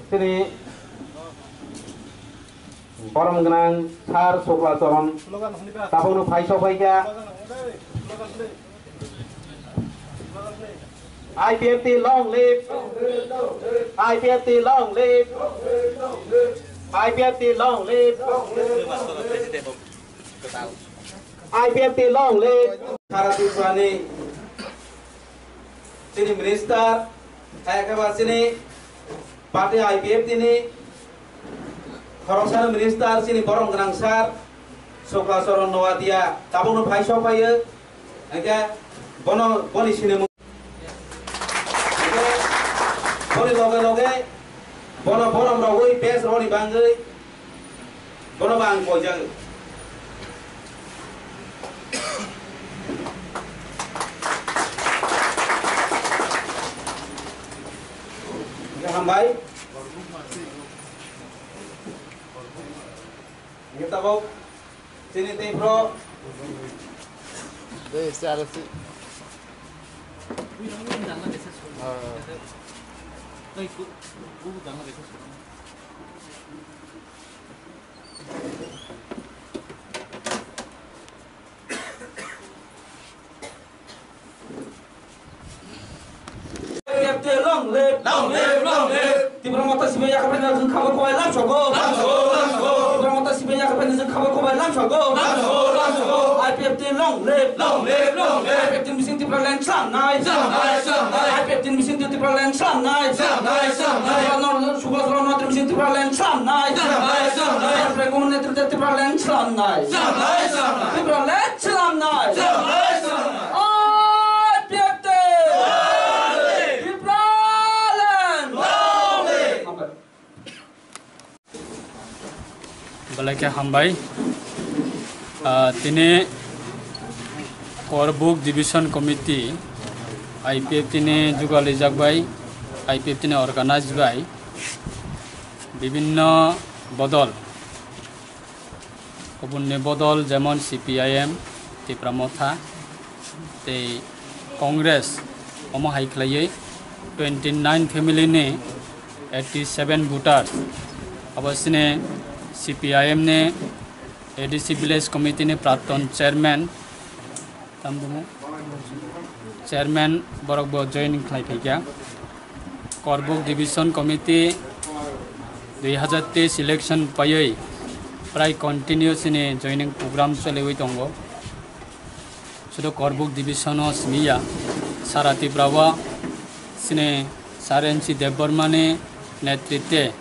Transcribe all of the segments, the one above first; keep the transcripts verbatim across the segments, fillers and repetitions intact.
Chini borom gwnang sir Sukla Charan tabukno phai sokphaikha. I P F T long live! I P F T long live! I P F T long live! I P F T long live! Sara Tripurani chini minister, hai khe ba chini party I P F T ni khoroksa minister chini borom gwnang sir Sukla Charan Noatia tabukno phai sokphaio, hingkhe bono boni sinimung. Hingkhe boni loge loge bono borom rogwi pes roni bangwi bono bo ang koijak. Hingkhe hambai. Hingkhe tabuk chini tei bro. Dei, se aro si. Ah. Long live, long live, long live. Tipra Motha C P I yakhaphani jwng khabo khobai lamsogo. Lamsogo, lamsogo. Tipra Motha C P I yakhaphani jwng khabo khobai lamsogo. Lamsogo, lamsogo. I P F T long live. Long live, long live. I P F T ni bising Tipraland slamnai. Slamnai, slamnai. I P F T ni bising Tipraland slamnai. Slamnai, slamnai. Tipra nor-, Subhash Chandra Nath ni bising Tipraland slamnai. Slamnai, slamnai. Tipra Motha Tipraland slamnai. Slamnai, slamnai. Tipraland slamnai. Slamnai, slamnai. I P F T! Long live! Tipraland! Long live! Hambai. Belai khe hambai. Ah, tini Korbuk Division Committee, I P F T ni jugalijak bai, I P F T ni organize bai, bibinno bodol, kubunni bodol, jemon C P I M, Tipra Motha, tei Congress, omo hai khlaiwi twenty nine family ni eighty seven voter, abo chini C P I M ni A D C Village Committee ni Praton Chairman, tamo bumo? Chairman borok bo joining khlai phaikha. Korbuk Division Committee dui hazar teis election paiwi prai continue chini joining program choliwi tongo. Sudu Korbuk Division o simi ya, sara Tripura o chini Sir N C Debbarma ni netritwe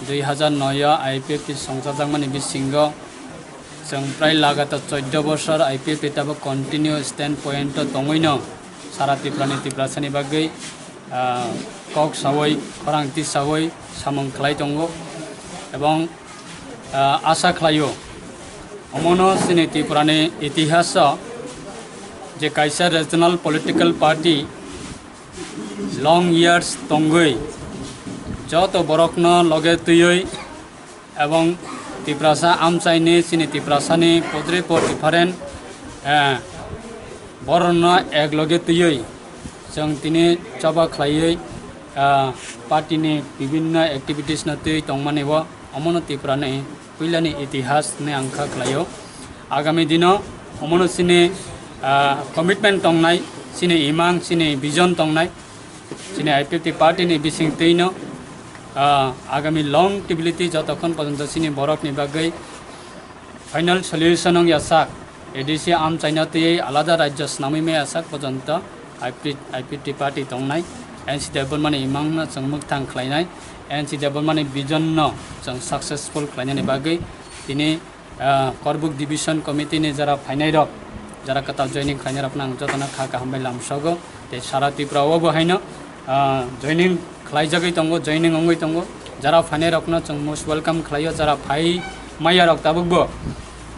dui hazar noi o I P F T songchajakmani bisingo chwng prai lagatar choddo bosor I P F T tabuk continue stand point o tongwino sara Tripura ni Tiprasa ni bagwi, ah, kok sawi, khorang tisawi samung khlai tongo, ebong, ah, asa khlaio omono chini Tripura ni itihas o je kaisa regional political party long years tongwi joto borokno loge twiwi ebong Tiprasa amchaini chini Tiprasani podre pod different, eh, borokno ek loge twiwi chwng tini choba khlaiwi, ah, party ni bibinno activities no twiwi tongmani o omono Tripura ni puilani itihas ni ang kha khlaio. Agami dino omono chini, ah, commitment tongnai, chini imang, chini vision tongnai, chini I P F T party ni bising twino, ah, agami long stability jotokhon porjonto chini borok ni bagwi final solution wng ya sak, A D C amchaina twiwi alada rajyo swnamwi maya sak porjonto I P F T party tongnai, N C Debbarmani imangno chwng mwkthang khlainai, N C Debbarmani vision no chwng successful khlainani bagwi tini, ah, Korbuk Division Committee ni jara phainai rok, jara kwtal joining khlainai rokno ang jotono kha kaham bai lamsogo. Tei sara Tripura o bo haino, ah, joining khlaijagwi tongo, joining wngwi tongo. Jara phainai rokno chwng most welcome khlaio, jara phai maya rok tabuk bo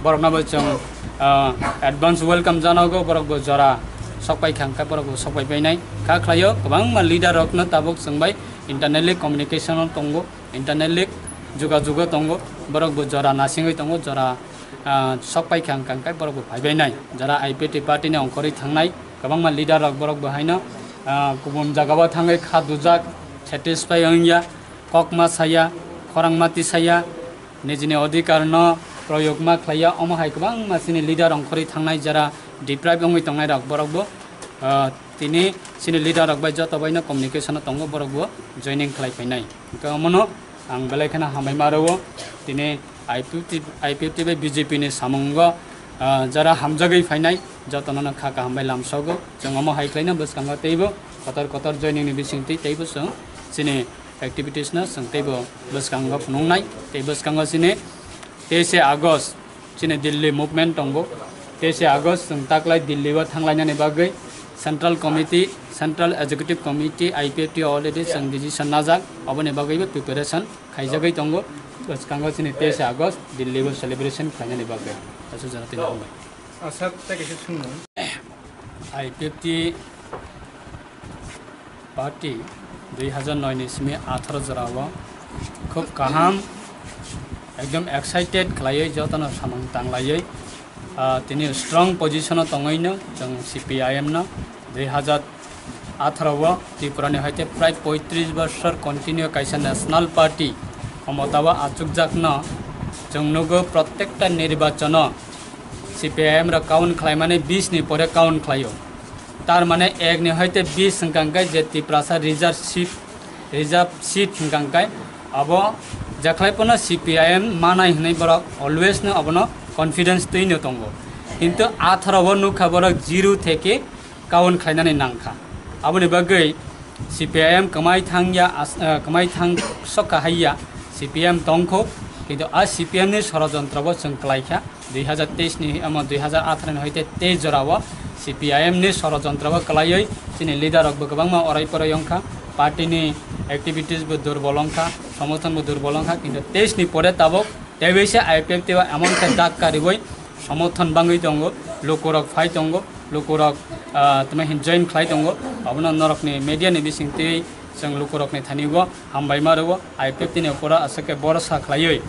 borokno bo chwng, ah, advance welcome janago, borok bo jora sokpai kha hwnkhe borok bo sokpai painai kha khlaio. Kwbangma leader rokno tabuk chwng bai internally communication o tongo, internally jugajugo tongo, borok bo jora nasingwi tongo, jora, ah, sokpai kha hwnkhe borok bo phaibai nai. Jara I P F T party ni ongkhorwi thangnai kwbangma leader rok borok bo haino, ah, kubun jagao thangwi kha dujak, satisfy wngya, kokma saya, khorangma tisaya, nijini odhikar no proyog ma khlaiya, omo hai kwbangma chini leader ongkhorwi thangnai, jara deprive wngwi tongnai rok, borok bo, ah, tini chini leader rok bai joto bai no communication o tongo, borok bo joining khlai phainai. Hwnkhe omono ang belai kheno hambai ma rwo, tini I P F T, I P F T bai B J P ni samungo, ah, jara hamjagwi phainai, jotono no kha kaham bai lamsogo. Chwng omo hai khlaino bwskango teibo kotor kotor joining ni bisingtwi teibo chwng chini activities no chwng teibo bwskango phunuknai, tei bwskango chini teise August chini Delhi movement tongo. Teise August chwng taklai Delhi o thanglainani bagwi Central Committee, Central Executive Committee, I P F T already chwng decision najak, oboni bagwibo preparation khaijagwi tongo. Bwskango chini teise August Delhi o celebration khlainani bagwi. Aswk jora tini hambai. Asa tei kaisa swngmung. I P F T party dui hazar noi ni simi atharo jora o khub kaham, ekdom excited khlaiwi jotono samung tanglaiwi, ah, tini strong position o tongwi no chwng C P I M no dui hazar atharo o Tripura ni hoite prai poitris bosor continue kaisa national party khomota o achukjakno chwng nugo, protekta nirbachono C P I M rok count khlaimani bis ni pore count khlaio. Tar mane ek ni hoite bis hwnkha hwnkhe je Tiprasa reserve seat, reserve seat hwnkha hwnkhe abo jekhwlai pono C P I M manai hwnwi borok always no abono confidence twi no tongo. Kintu atharo o nukha borok zero theke count khlainani nangkha. Aboni bagwi C P I M kwmai thangya, as-, eh, kwmai thang sokha haiya C P M tongkho, kintu a C P M ni sorojontro bo chwng kwlaikha. Dui hazar teis ni, omo dui hazar atharo ni hoite teis jora o C P I M ni sorojontro bo kwlaiwi chini leader rok bo kwbangma orai porai wngkha, party ni activities bo durbol wngkha, somorthon bo durbol wngkha, kintu teis ni pore tabuk teibo se I P F T o emon khe dak kariwi somorthon bangwi tongo, lukurok phai tongo, lukurok, ah, tamo hin join khlai tongo, abono norokni media ni bisingtwi chwng lukurokni thani o hambai ma rwo, I P F T ni opor o aswk khe borosa khlaiwi,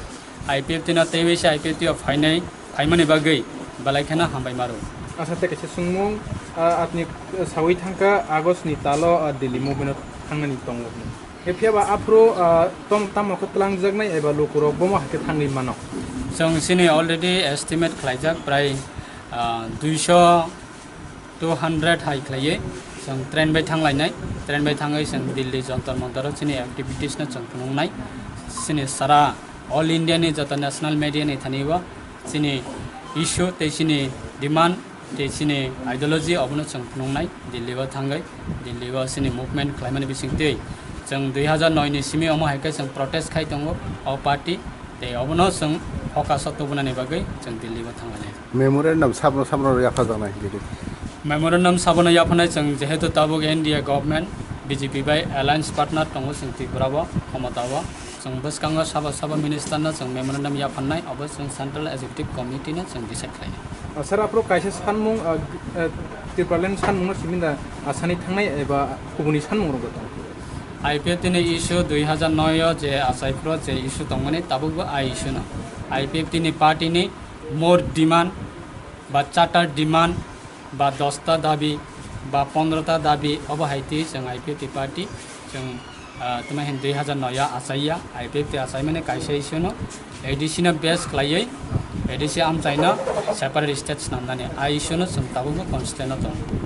I P F T no teiwi se I P F T o phainai, phaimani bagwi belai kheno hambai ma rwo. Asa tei kaisa swngmung, ah, apni sawi thangkha August ni talo, ah, Delhi movement o thangnani tongo hwnwi. Phiya ba aphuru, ah, tom-, tamo khe twlangjaknai eba lukurok bomo hai khe thangwi mano? Chwng chini already estimate khlaijak prai, ah, duiso, two hundred hai khlaiwi chwng train bai thanglainai, train bai thangwi chwng Delhi Jantar Mantar o chini activities no chwng phunuknai, chini sara all India ni joto national media ni thani o chini issue tei chini demand tei chini ideology obono chwng phunuknai Delhi o thangwi, Delhi o chini movement khlaimani bisingtwi chwng dui hazar noi ni simi omo hai khe chwng protest khai tongo o party, tei obono chwng focus o tubunani bagwi chwng Delhi o thanglainai. Memorandum sabno sabno yaphajaknai Delhi. Memorandum sabono yaphanai chwng, jehetu tabuk N D A government, B J P bai alliance partner tongo chwng Tripura o, khomota o. Chwng bwskango sabo sabo minister no chwng memorandum yaphannai, obo chwng Central Executive Committee no chwng decide khlainai. Ah, sir, aphuru kaisa sanmung, ah, g-, ah, Tipraland sanmung no simi da, ah, sani thangnai eba kubuni sanmung rok tong? I P F T ni issue dui hazar noi o je achai phuru je issue tongmani tabuk bo a issue no. I P F T ni party ni more demand ba charter demand ba dosta dabi ba pondrota dabi obo hai twi chwng I P F T party chwng, ah, tamo hin dui hazar noi o achaiya, I P F T achaimani kaisa issue no A D C no base khlaiwi A D C amchaino separate state swnamnani a issue no chwng tabukbo constitution o tongo.